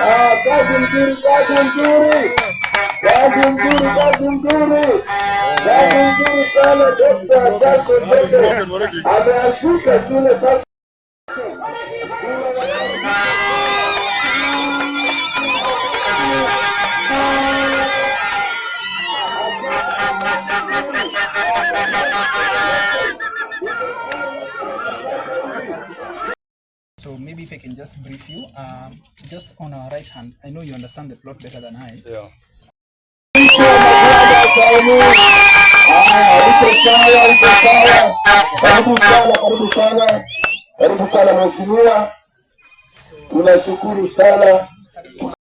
Ah, kazi nzuri, kazi nzuri, kazi nzuri, kazi nzuri, kazi nzuri sana. Dr. Jackson Jose ameashika shule sasa. So maybe if I can just brief you, just on our right hand, I know you understand the plot better than I. Yeah. Iko sawa, iko sawa. Karibu sana, karibu sana, karibu sana mheshimiwa. Tunashukuru sana.